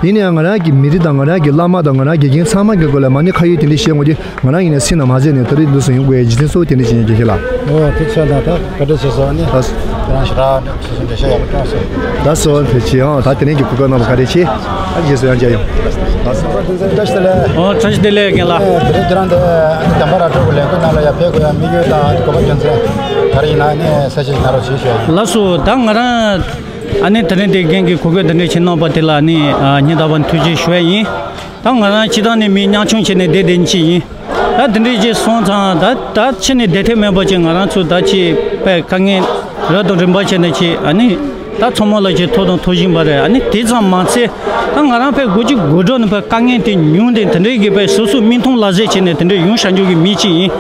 ཡིན་ནའང་ང་རང་གི་མི་རིགས་དང་ང་རང་གི་བླ་མ་དང་ང་རང་དགེ་རྒན་ཚང་མ་གི་སྐོར་ལ་མ་ཎི་ཁ་ཡོད་དེ་འདྲ་བཤད་དགོས་དེ་ང་རང་ཡིན་ན་སེམས་ནང་མ་བཟོད་ནས་ད་རེས་འདུག་སེ་ཡོང་དགོས་ཡ་རྒྱུ་མཚན་གཙོ་བོ་དེ་འདྲ་ཞིག་ཡིན་རྒྱུ་ཁྱེད་ལ། འོ་དེ་ཆ་ན་ད་བཀའ་དྲིན་ཆེ་སོང་ནི། ད་ཁྱེད་རང་ཞེ་དྲག་འདྲ་སོ་སོ་འགྲེལ་བཤད་ཡག་པོ་བསྐྱངས་སོང་། ད་སོ་དེ་ཆེ་ཨང་ད་དེ་རིང་གི་གོ་སྐབས་གནང་བ་བཀའ་དྲིན་ཆེ། ཨ་རྗེས་སུ་ཡང་མཇལ་ཡོང་། ད་སོ་བཀྲ་ཤིས་བདེ་ལེགས། ཨོ་བཀྲ་ཤིས་བདེ་ལེགས་རྒན་ལགས། དེ་རིང་ཁྱེད་རང་འདི་བདེན་པ་ར་སྤྲོད་ཀྱི་ལས་འགུལ་ནང་ལ་ཡར་ཕེབས་དགོས་ཡ་དམིགས་ཡུལ་དང་གོ་སྐབས་རྒྱུ་མཚན་ག་རེ་ཡིན་ན་ནི་གསལ་བཤད་གནང་རོགས་བྱེད་ཞུ་ཡ་ཡིན། ལགས་སོ། ད་ང་རང་ཨ་ནི་དེ་རིང་འདི་རྒན་གྱིས་གོ་སྐབས་འདི་འདྲ་བྱིན་གནང་བ་དེ་ལ་ནི་ཨ་སྙིང་ཐག་པ་ནས་ཐུགས་རྗེ་ཞུ་ཡ་ཡིན། ད་ང་རང་སྤྱིར་བཏང་ནས་མི་ཉམ་ཆུང་བྱས་ནས་བསྡད་བསྡད་མཁན་ཅིག་ཡིན། ད་དེ་འདྲ་ཅིག་སོང་ཙང་ད་ད་ཕྱི་ནས་བསྡད་ཐབས་མེད་པ་ཅིག་ང་རང་ཚོ་ད་ཅིག་དཔེ་དཀའ་ངལ་རབ་དང་རིམ་པ་བྱས་ནས་ཅིག་ཨ་ནི་ད་ཚང་མ་ལ་ཅིག་ཐུག་དང་ཐུག་བཞིན་པ་རེད། ཨ་ནི་དེ་ཙམ་མ་ཚད་ད་ང་རང་དཔེ་དགུ་བཅུ་གོ་དྲུག་ནས་དཔེ་དཀའ་ངལ་དེ་མྱོང་དེ་དེ་འདྲའི་གི་དཔེ་སོ་སོའི་མིག་མཐོང་ལག་ཟིན་བྱས་ནས་དེ་འདྲའི་ཡོང་བཞག་རྒྱུ་གི་མི་ཅིག་ཡིན།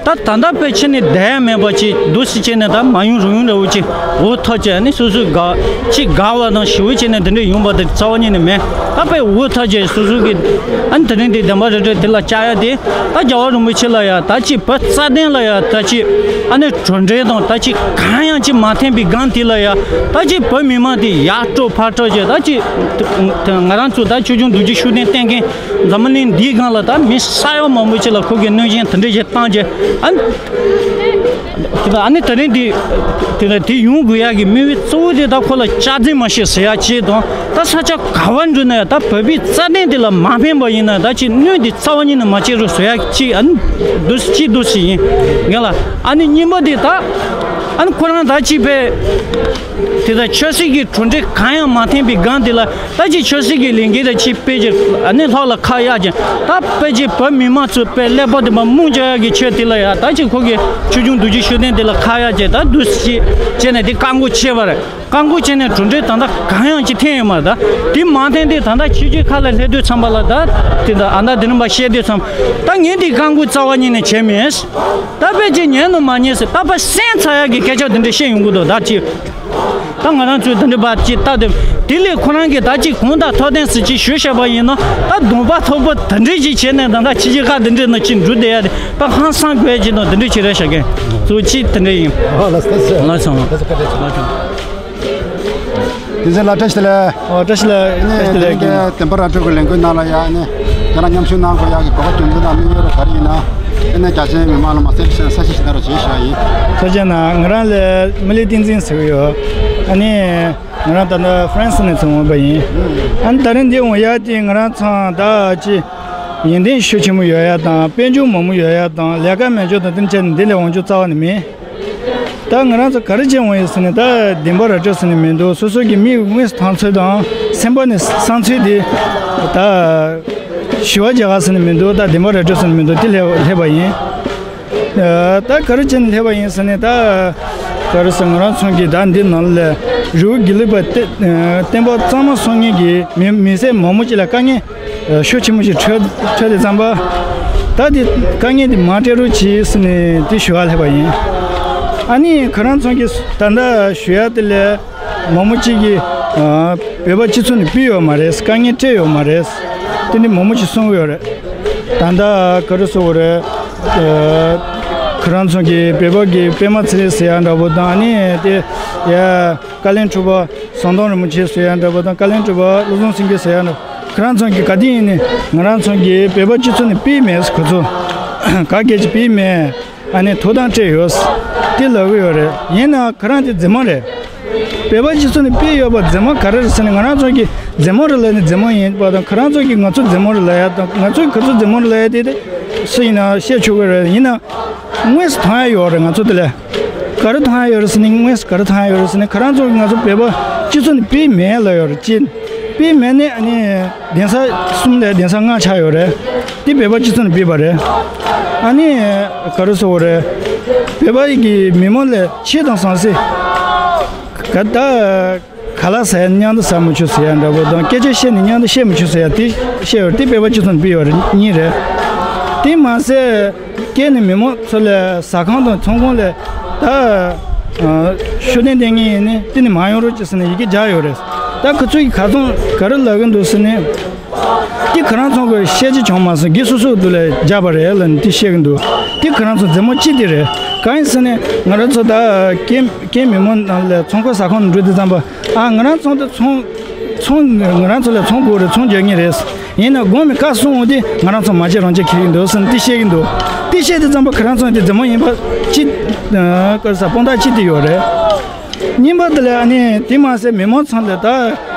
ད་ད་ལྟ་དཔེ་ཕྱི་ནས་བསྡད་ཡ་མེད་པ་ཅིག་འདུག་སེ་བྱས་ནས་ད་མ་ཡོང་རུང་ཡོང་འདྲ་བོ་ཅིག་འུ་ཐག་བཅད་ནས་སོ་སོའི་དགའ་ཅིག་དགའ་བ་དང་ཞེ་པོ་བྱས་ནས་དེ་འདྲ་ཡོང་པ་དེ་རྩ་བ་ཉིད་ནས་མེད། ད་དཔེ་འུ་ཐག་བཅད་སོ་སོ་གི་ཨ་ནི་དེ་རིང་དེ་བདེན་པ་ར་སྤྲོད་དེ་ལ་བཅར་ཡ་དེ་ད་རྒྱལ་བ་རིན་པོ་ཆེ་ལ་ཡ་ད་ཅིག་བོད་རྩ་དོན་ལ་ཡ་ད་ཅིག་ཨ་ནི་གྲུབ་འབྲས་དང་ད་ཅིག་གང་ཡང་ཅིག་མ་ཐོན་པའི་སྒང་དེ་ལ་ཡ་ད་ཅིག་བོད་མི་མང་དེ་ཡར་སྤྲོད་ཕར་སྤྲོད་བྱས་ད་ཅིག་ང་རང་ཚོ་ད་ཆོས་སྐྱོང་རྡོ་རྗེ་ཤུགས་ལྡན་བསྟེན་མཁན། འཛམ་བུ་གླིང་འདིའི་སྒང་ལ་ད་མི་ས་ཡ་མང་པོ་ཅིག་ལ་ཁོ་གིས་གནོད་སྐྱོན་དེ་འདྲ་ཞིག་བཏང་རྗེས་ཨ་ནི་དེ་ད་ཨ་ནི་དེ་རིང་འདི་དེ་ད་དེ་ཡོང་དགོས་ཡག་གི་དམིགས་ཡུལ་གཙོ་བོ་དེ་ད་ཁོ་ལ་སྐྱག་རྫུན་མ་བཤད་ཟེར་ཡག་ཅིག་དང་ད་ས་ཆ་ག་བ་འགྲོ་ན་ཡང་ད་བོད་པའི་རྩ་དོན་དེ་ལ་མ་ཕན་པ་ཡིན་ན་ད་ཅིག་གནོད་འདི་རྩ་བ་ཉིད་ནས་མ་བྱེད་རོགས་ཟེར་ཡག་ཅིག་ཨ་ནི་འདུག་སེ་ཅིག་འདུག་སེ་ཡིན་ངེད་ལ་ཨ་ནི་གཉིས་པ་དེ་ད་ཨ་ནི་ཁོ་རང་ད་ཅིག་པས་དེ་ད་ཆབ་སྲིད་ཀྱི་གྲུབ་འབྲས་གང་ཡང་མ་ཐོན་པའི་སྒང་དེ་ལ། ད་ཅིག་ཆབ་སྲིད་ཀྱི་ལས་འགུལ་དང་ཅིག་སྤེལ་རྒྱུ་ཨ་ནི་ལྷག་ལ་ཁ་གཡར་ཅིང་ད་དཔེ་ཅིག་བོད་མི་མང་ཚོའི་དཔེ་ཀླད་པ་དེ་མར་རྨོངས་རྒྱག་ཡག་གི་ཆེད་དེ་ལ་ཡ་ད་ཅིག་ཁོ་གི་ཆོས་སྐྱོང་རྡོ་རྗེ་ཤུགས་ལྡན་དེ་ལ་ཁ་གཡར་ཅིང་ད་འདུག་སེ་བྱས་ནས་དེ་བཀག་འགོག་བྱས་པ་རེད། བཀག་འགོག་བྱས་ནས་གྲུབ་འབྲས་ད་ལྟ་གང་ཡང་ཅིག་ཐོན་ཡོད་མ་རེད། ད་དེ་མ་ཐོན་དུས་ད་ལྟ་ཕྱི་རྒྱལ་ཁག་ལ་སླེབས་དུས་ཙམ་པ་ལ་ད་དེ་ད་ཨ་ད་དེ་རིམ་པ་བཤད་དུས་ཙམ་ད་ངས་དེ་བཀག་འགོག་རྩ་བ་ཉིད་ནས་བྱས་མེད། ད་དཔེ་ཅིག་ཉན་ནི་མ་ཉན་ཟེར་ད་ཕར་སེམས་ཚ་ཡག་གི་སྐད་ཆ་དེ་འདྲ་བཤད་ཡོང་གི་འདུག་ད་ཅིག་ད་ང་རང་ཚོས་དེ་འདྲ་བ་ཅིག་ལྟ་དེ་དེ་ལས་ཁོ་རང་གིས་ད་ཅིག་གང་ལྟར་ཐོབ་ཐང་ཟེར་ཅིག་ཞུས་བཞག་པ་ཡིན་ན་ད་གདོང་པ་མཐོ་པོ་དེ་འདྲ་ཞིག་བྱས་ནས་ད་ལྟ་ཕྱི་རྒྱལ་ཁག་དེ་འདྲ་ནང་ཅིག་འགྲོ་བསྡད་ཡ་དེ་ད་ཧང་སང་དགོས་ཀྱི་ནོ་དེ་འདྲ་ཅིག་རེད་ཤག་གི་གཙོ་ཆེ་དེ་འདྲ་ཡིན། ཨ་ལགས་སོ་ལགས་སོ་ལགས་སོ། དེ་ཚེ་ལ་བཀྲ་ཤིས་བདེ་ལེགས། ཨོ་བཀྲ་ཤིས་བདེ་ལེགས། བཀྲ་ཤིས་བདེ་ལེགས། དེ་རིང་གི་བདེན་པ་ར་སྤྲོད་ཀྱི་ལས་འགུལ་ནང་ལ་ཡ་ནི་ཁྱེད་རང་མཉམ་ཞུགས་གནང་དགོས་ཡག་གི་གོ་སྐབས་རྒྱུ་མཚན་དང་དམིགས་ཡུལ་རེ་ག་རེ་ཡིན་ན་ཨེ་ནི་རྒྱ་ཆེའི་མི་མང་ལ་མ་གསལ་ཞིག་གསལ་ཞིག་གནང་རོགས་བྱེད་ཞུ་ཡ་ཡིན། ཐུགས་རྗེ་གནང་། ང་རང་ལ་མི་ལི་བསྟན་འཛིན་ཟེར་གྱི་ཡོད། ཨ་ནི་ང་རང་ད་ལྟ་ཧྥ་རན་སི་ནས་ཚུར་འོང་པ་ཡིན། ཨ་ནི་ད་རིང་འདི་འོང་ཡག་དེ་ང་རང་ཚང་ད་ཅི་ཡོན་ཏན་ཤུགས་ཆེན་པོ་ཡོད་ཡག་དང་དཔལ་འབྱོར་མང་པོ་ཡོད་ཡག་དང་ལས་ཀ་མེད་ཅོག་དང་དེ་འདྲ་བྱས་ནས་འདི་ལས་འོང་ཅོག་རྩ་བ་ནས་མེད། ད་ང་རང་ཚོ་ག་རེ་བྱས་འོང་ཡོད་ཟེར་ནས་ད་བདེན་པ་ར་སྤྲོད་ཟེར་ནས་མི་འདུག་སོ་སོ་གི་མིག་དངོས་སུ་མཐོང་ཚུལ་དང་སེམས་པ་ནས་བསམ་ཚུལ་དེ་ད་ཞི་བ་རྒྱག་ག་ཟེར་ནས་མི་འདུག་ད་བདེན་པ་ར་སྤྲོད་ཟེར་ནས་མི་འདུག་དེ་སླེབས་སླེབས་པ་ཡིན། ད་ག་རེ་བྱས་ནས་སླེབས་པ་ཡིན་ཟེར་ནས་ད་ག་རེ་ཟེར་ང་རང་ཚོ་གི་ད་འདི་ནང་ལ་རི་བོ་དགེ་ལུགས་པ་བསྟན་པ་གཙང་མ་སྲུང་མཁན་གྱི་མི་མི་སེར་མང་པོ་ཅིག་ལ་དཀའ་ངལ་ཤུགས་ཆེན་པོ་ཞིག་འཕྲད་འཕྲད་དེ་ཙམ་པ། ད་དེ་དཀའ་ངལ་དེ་མ་འཕྲད་རོགས་གྱིས་ཟེར་ནས་དེ་ཞུ་བ་སླེབས་པ་ཡིན། ཨ་ནི་ཁོ་རང་ཚོ་གིས་ད་ལྟ་ཞུ་ཡ་དེ་ལས་མང་པོ་ཅིག་གིས་ཨ་བོད་པ་སྤྱི་ཚོགས་ནས་ཕུད་ཡོད་མ་རེད། དཀའ་ངལ་སྤྲད་ཡོད་མ་རེད། དེ་འདྲ་མང་པོ་ཅིག་གསུང་གི་ཡོད་རེད། ད་ལྟ་ག་རེ་ཟེར་དགོས་རེད། ཨ་ཁོ་རང་ཚོ་གིས་བོད་པ་གི་པད་མ་ཚེ་རིང་ཟེར་ཡ་འདྲ་པོ་དང་ཨ་ནི་དེ་ཡ། བཀའ་བློན་ཁྲི་པ་ཟམ་གདོང་རིན་པོ་ཆེ་ཟེར་ཡ་འདྲ་པོ་དང་བཀའ་བློན་ཁྲི་པ་བློ་བཟང་སེང་གེ་ཟེར་ཡ་འདྲ་པོ་ཁོ་རང་ཚོ་གི་ག་དུས་ཡིན་ནའི་ང་རང་ཚོ་གི་བོད་པ་སྤྱི་ཚོགས་ནས་ཕུད་མེད་ཁོ་ཚོ་ག་གེ་ཅིག་ཕུད་མེད། ཨ་ནི་ཐོབ་ཐང་སྤྲད་ཡོད་དེ་ལབ་གི་ཡོད་རེད། ཡིན་ན་ཁོ་རང་དེ་རྫུན་མ་རེད། བོད་པ་སྤྱི་ཚོགས་ནས་ཕུད་ཡོད་པ་རྫུན་མ་ག་རེ་རེད་ཟེར་ན་ང་རང་ཚོ་གི་རྫུན་མ་རེད་ལབ་ནས་རྫུན་མ་ཡིན་པ་དང་ཁོ་རང་ཚོ་གི་ང་ཚོ་རྫུན་མ་རེད་ལབ་ཡ་དང་ང་ཚོ་གི་ཁོ་ཚོ་རྫུན་མ་རེད་ལབ་ཡ་དེ་དེ་སུ་ཡིན་ན་བཤད་ཆོག་གི་རེད། ཡིན་ན། དངོས་སུ་མཐོང་ཡ་ཡོད་རེད་ང་ཚོ་དེ་ལས། ག་རེ་མཐོང་ཡ་ཡོད་རེད་ཟེར་ནས་དངོས་སུ་ག་རེ་མཐོང་ཡ་ཡོད་རེད་ཟེར་ནས་ཁོ་རང་ཚོ་ང་ཚོ་བོད་པ་སྤྱི་ཚོགས་ནས་ཕུད་མེད་ལབ་ཡོད་རེད་ཅེས། ཕུད་མེད་ནས་ཨ་ནི་གདན་ས་གསུམ་ལས་གདན་ས་ལྔ་ཆགས་ཡོད་རེད། དེ་བོད་པ་སྤྱི་ཚོགས་ནས་ཕུད་པ་རེད། ཨ་ནི་ག་རེ་ཟེར་དགོས་རེད། བོད་པ་ཡི་གི་མི་མང་ལ་ཆེ་དང་ཟང་ཟིང་ག་ད། ཁ་ལག་ཟ་ཡ་མཉམ་དུ་ཟ་མི་ཆོག་ཟེར་ཡ་འདྲ་པོ་དང་སྐད་ཆ་བཤད་ནས་མཉམ་དུ་བཤད་མི་ཆོག་ཟེར་ཡ་དེ་བཤད་ཡོད་རེད། དེ་བོད་པ་སྤྱི་ཚོགས་ནས་ཕུད་ཡོད་རེད་གཉིས་རེད། དེ་མ་ཟད་སྐྱེས་ནས་མི་མང་ཚོ་ལ་ཟ་ཁང་དང་ཚོང་ཁང་ལ་ད་ཤུགས་ལྡན་བསྟེན་མཁན་ཡིན་ནི་དེ་ནས་མ་ཡོང་རོགས་ཅེས་ཟེར་ནས་ཡི་གེ་བརྒྱབ་ཡོད་རེད། ད་ཁོ་ཚོས་ཁ་ཚོན་ག་རེ་ལབ་གི་འདུག་ཟེར་ནས། དེ་ཁོ་རང་ཚོ་གི་ཤེས་ཀྱི་བྱུང་མ་སོང་། གི་སོ་སོ་དུ་ལས་བརྒྱབ་པ་རེད་ལ་ནི་དེ་བཤད་གི་འདུག་དེ་ཁོ་རང་ཚོ་མཛེས་མོ་ཅི་དེ་རེད། གང་ཡིན་ཟེར་ན་ང་རང་ཚོ་ད་ཀན་ཀན་མི་མོ་ནང་ལ་ཚོང་ཁང་ཟ་ཁང་འགྲོ་དུས་ཙམ་པ། ཨ། ང་རང་ཚོ་དེ་ཚོང་ཚོང་ང་རང་ཚོ་ལ་ཚོང་དགོས་རེད། ཚོང་རྒྱག་ངེས་རེད། ཡིན་ན་དགོང་མོ་ཁ་སོང་འོང་དུས་ང་རང་ཚོ་མ་བྱེད་རང་བྱེད་ཁེལ་གི་འདུག་ཟེར་ནས་དེ་བཤད་གི་འདུག་དེ་བཤད་དུས་ཙམ་པ་ཁོ་རང་ཚོ་དེ་མཛེས་མོ་ཡིན་པ་ཅི་ཨ། ཀ་ས་དཔང་རྟགས་ཅི་དེ་ཡོད་རེད། གཉིས་པ་དེ་ལ་ཨ་ནི་དེ་མ་ཟད་མི་མང་ཚང་ལ་ད་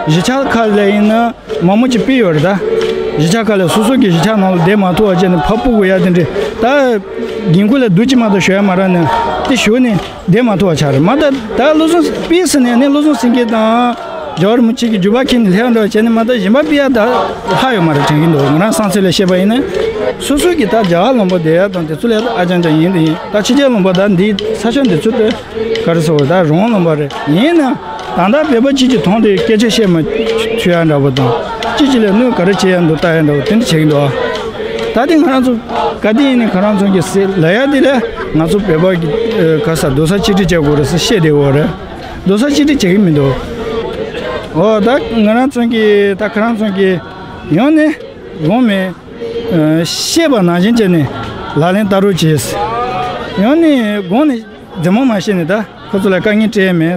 གཞིས་ཆགས་ཁག་ལ་ཡིན་ན་མང་མོ་ཅིག་ཕུད་ཡོད་རེད། ད་གཞིས་ཆགས་ཁག་ལ་སོ་སོ་གི་གཞིས་ཆགས་ནང་ལ་བསྡད་མ་ཐུབ་པ་བྱས་ནས་ཕར་སྤོ་དགོས་ཡ་དེ་འདྲ། ད་འགན་ཁུར་ལ་སྡུག་ཅིག་མ་གཏོགས་ཞུ་ཡ་མ་རག་ནས་དེ་ཞུ་ནས་བསྡད་མ་ཐུབ་པ་ཆགས་རེད། མ་ད་ད་བློ་བཟང་དཔེ་ཟེར་ནས་ཨ་ནི་བློ་བཟང་སེང་གེ་དང་རྒྱལ་བ་རིན་པོ་ཆེ་གི་རྒྱུད་པ་ཁྱེར་ནས་སླེབས་འགྲོ་བྱས་ནས་མ་ད་གཞན་པ་ཕུད་ཡ་ད་ལྷག་ཡོད་མ་རེད་དྲན་གྱི་འདུག་ང་རང་བསམ་ཚུལ་ལ་བཤད་པ་ཡིན་ན། སོ་སོ་གི་ད་རྒྱ་གར་ལུང་པ་བསྡད་ཡ་དང་དེ་ཚོ་ལ་ཨ་ཅང་ཅང་ཡིན་དེ་ཡིན། ད་ཕྱི་རྒྱལ་ལུང་པ་ད་འདི་ས་ཆ་འདི་ཚོ་དེ། ག་རེ་ཟེར་བ་ད་རོང་ལུང་པ་རེད། ཡིན་ན་ད་ལྟ་བོད་པ་གཅིག་གིས་མཐོང་དེ་སྐད་ཆ་བཤད་མ་ཐུབ་ཡ་འདྲ་པོ་དང་། གཅིག་གཅིག་ལ་གནོད་ག་རེ་བྱེད་ཡ་འདུག་ལྟ་ཡ་འདྲ་པོ་དེ་འདྲ་བྱེད་ཀྱི་འདུག་ད་དེ་ང་རང་ཚོ་ག་དེ་ཡིན་ནའི་ཁོ་རང་ཚོ་གི་སྲིད་ལ་ཡ་དེ་ལས་ང་ཚོ་བོད་པ་གི་ཨ། ག་ས་རྡོག་རྩ་གཅིག་སྒྲིལ་བྱེད་དགོས་རེད་ཟེར་བཤད་བསྡད་ཡོད་རེད། རྡོག་རྩ་གཅིག་སྒྲིལ་བྱེད་ཀྱི་མི་འདུག་འོ་ད་ང་རང་ཚོ་གི་ད་ཁོ་རང་ཚོ་གི་ཡོང་ནས་དགོངས་མེད། ཨ། བཤད་པ་ནང་བཞིན་བྱས་ནས་ལག་ལེན་བསྟར་རོགས་བྱས། ཡང་ནས་དགོངས་ནས་རྫུན་མ་མ་བཤད་ནས་ད་ཁོ་ཚོ་ལ་དཀའ་ངལ་སྤྲད་མེད།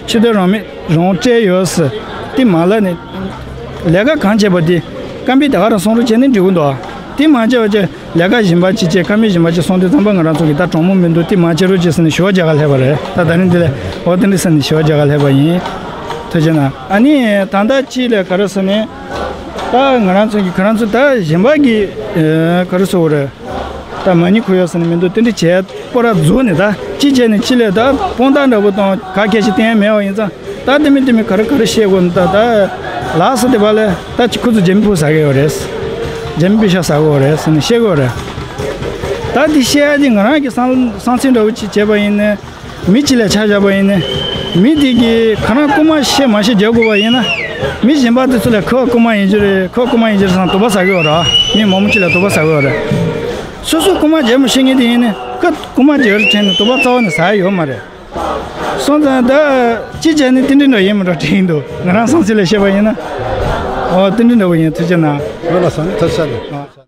ཕྱི་དོན་རང་མེད་རང་སྤྲད་ཡོད་ཟེར། དེ་མ་ལབ་ནས་ལས་ཀ་གང་བྱས་པ་དེ་བཀའ་འབེབས་ད་ག་རང་གསུང་རོགས་བྱས་ནས་འགྲིག་གི་འདུག་དེ་མ་བྱས་པ་བྱས་ལས་ཀ་གཞན་པ་ཅིག་བྱས་བཀའ་འབེབས་གཞན་པ་ཅིག་གསུང་དུས་ཙམ་པ་ང་རང་ཚོ་གི་ད་གྲོང་མོ་མི་འདུག་དེ་མ་བྱེད་རོགས་བྱས་ཟེར་ནས་ཞུ་བ་རྒྱག་ག་སླེབས་པ་རེད། ད་ད་རིང་འདི་ལས་འོ་དེ་འདྲ་ཟེར་ནས་ཞུ་བ་རྒྱག་ག་སླེབས་པ་ཡིན། ཐུགས་རྗེ་གནང་། ཨ་ནི་ད་ལྟ་ཅིག་ལས་ག་རེ་ཟེར་ནས། ད་ང་རང་ཚོ་གི་ཁོ་རང་ཚོ་ད་གཞན་པ་གི་ཨ། ག་རེ་ཟེར་དགོས་རེད། ད་མ་ཉེས་ཁུར་ཡོད་ཟེར་ནས་མི་འདུག་དེ་འདྲ་བྱས་སྤོ་ར་རྫུགས་ནས་ད་ཅི་བྱས་ནས་ཅི་ལས་ད་དཔང་རྟགས་འདྲ་པོ་དང་ག་གལ་ཆེ་བསྟན་ཡ་མེད་པ་ཡིན་ཙང་། ད་དེ་མི་དེ་མི་ག་རེ་ག་རེ་བཤད་དགོས་ནི་ད་ད་ལགས་སོ། དེ་བ་ལས་ད་ཅི་ཁོ་ཚོ་རྒྱ་མི་ཕུག་ཟ་གི་ཡོད་རེད། རྒྱ་མི་པེ་ཤ་ཟ་གི་ཡོད་རེད་ཟེར་ནས་བཤད་གི་ཡོད་རེད། ད་དེ་བཤད་ཡ་དེ་ང་རང་གི་བསམ་བསམ་ཚུལ་འདྲ་པོ་ཅིག་བྱས་པ་ཡིན་ནས། མི་གཅིག་ལ་ཆ་བཞག་པ་ཡིན་ན། མི་དེ་གིས་ཁོ་རང་རྐུ་མ་ཤེས་མ་ཤེས་རྒྱག་དགོས་པ་ཡིན་ན། མི་གཞན་པ་དེ་ཚོ་ལ་ཁོ་རྐུ་མ་ཡིན་གྱི་རེད། ཁོ་རྐུ་མ་ཡིན་གྱི་རེད་བསམ་དོགས་པ་ཟ་གི་ཡོད་རེད། མི་མང་པོ་གཅིག་ལ་དོགས་པ་ཟ་གི་ཡོད་རེད། སོ་སོ་རྐུ་མ་རྒྱག་མི་ཤེས་མཁན་དེ་ཡིན་ན་ཁོ་རྐུ་མ་རྒྱག་རེད་དྲན་ནས་དོགས་པ་རྩ་བ་ནས་ཟ་ཡ་ཡོད་མ་རེད། སོང་ཙང་ད་ཅི་བྱས་ནས་དེ་འདྲ་འདྲ་ཡིན་མི་འགྲོ་དྲན་གྱི་འདུག་ང་རང་བསམ་ཚུལ་ལ་བཤད་པ་ཡིན་ན། འོ་དེ་འདྲ་འདྲ་པོ་ཡིན། ཐུགས་རྗེ་གནང་། ལོ་ལ་སོང་ཐུགས་རྗེ་ཆེ།